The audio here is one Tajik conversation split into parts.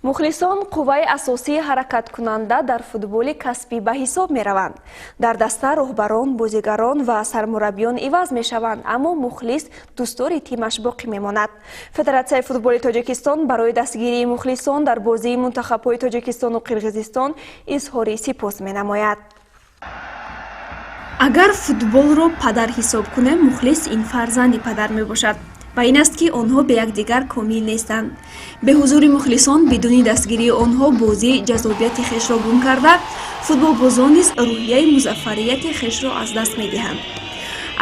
Мухлисон қувваи асосии ҳаракаткунанда дар футболи касбӣ ба ҳисоб мераванд. Дар даста роҳбарон, бозигарон ва сармураббиён иваз мешаванд, аммо мухлис дӯстдори тимаш боқӣ мемонад. Федератсияи футболи Тоҷикистон барои дастгирии мухлисон дар бозии мунтахабҳои Тоҷикистону Қирғизистон изҳори сипос менамояд. Агар футболро падар ҳисоб кунем, мухлис ин фарзанди падар мебошад ва ин аст, ки онҳо бе якдигар комил нестанд. Бе ҳузури мухлисон, бидуни дастгирии онҳо бозӣ ҷаззобияти хешро гум карда, футболбозон низ рӯҳияи музаффарияти хешро аз даст медиҳанд.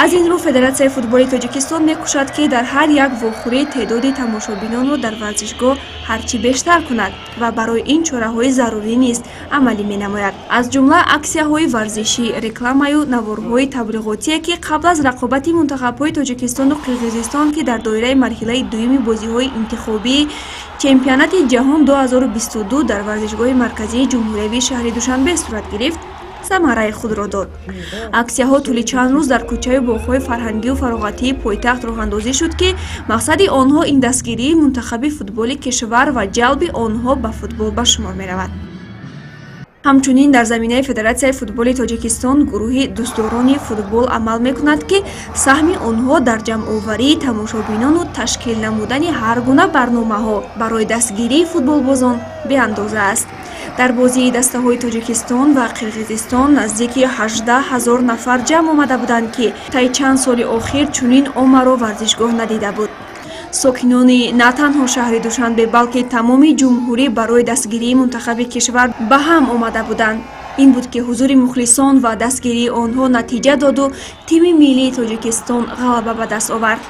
Аз ин рӯ Федератсияи футболи Тоҷикистон мекӯшад, ки дар ҳар як вохӯрӣ теъдоди тамошобинонро дар варзишгоҳ ҳарчи бештар кунад ва барои ин чораҳои зарурӣ низ амалӣ менамояд. Аз ҷумла аксияҳои варзишӣ, рекламаю наворҳои таблиғотие, ки қабл аз рақобати мунтахабҳои Тоҷикистону Қирғизистон, ки дар доираи марҳилаи дуюми бозиҳои интихобии чемпионати ҷаҳон 2022 дар варзишгоҳи марказии ҷумҳуриявии шаҳри Душанбе сурат гирифт, самараи худро дод. Аксияҳо тӯли чанд рӯз дар кӯчаю боғҳои фарҳангию фароғатии пойтахт роҳандозӣ шуд, ки мақсади онҳо ин дастгирии мунтахаби футболи кишвар ва ҷалби онҳо ба футбол ба шумор меравад. Ҳамчунин дар заминаи Федератсияи футболи Тоҷикистон гурӯҳи дӯстдорони футбол амал мекунад, ки саҳми онҳо дар ҷамъоварии тамошобинону ташкил намудани ҳар гуна барномаҳо барои дастгирии футболбозон беандоза аст. Дар бозии дастаҳои Тоҷикистон ва Қирғизистон наздики 18 000 нафар ҷамъ омада буданд, ки таи чанд соли охир чунин оммаро варзишгоҳ надида буд. Сокинони на танҳо шаҳри Душанбе, балки тамоми ҷумҳурӣ барои дастгирии мунтахаби кишвар ба ҳам омада буданд. Ин буд, ки ҳузури мухлисон ва дастгирии онҳо натиҷа доду тими миллии Тоҷикистон ғалаба ба даст овард.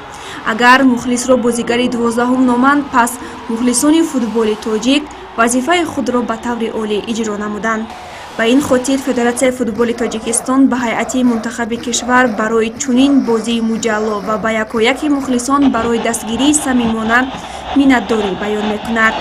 Агар мухлисро бозигари 12-ум номанд, пас мухлисони футболи тоҷик вазифаи худро ба таври олӣ иҷро намуданд. Ба ин хотир Федератсияи футболи Тоҷикистон ба ҳайати мунтахаби кишвар барои чунин бозии муҷалло ва ба якояки мухлисон барои дастгирии самимона миннатдорӣ баён мекунад.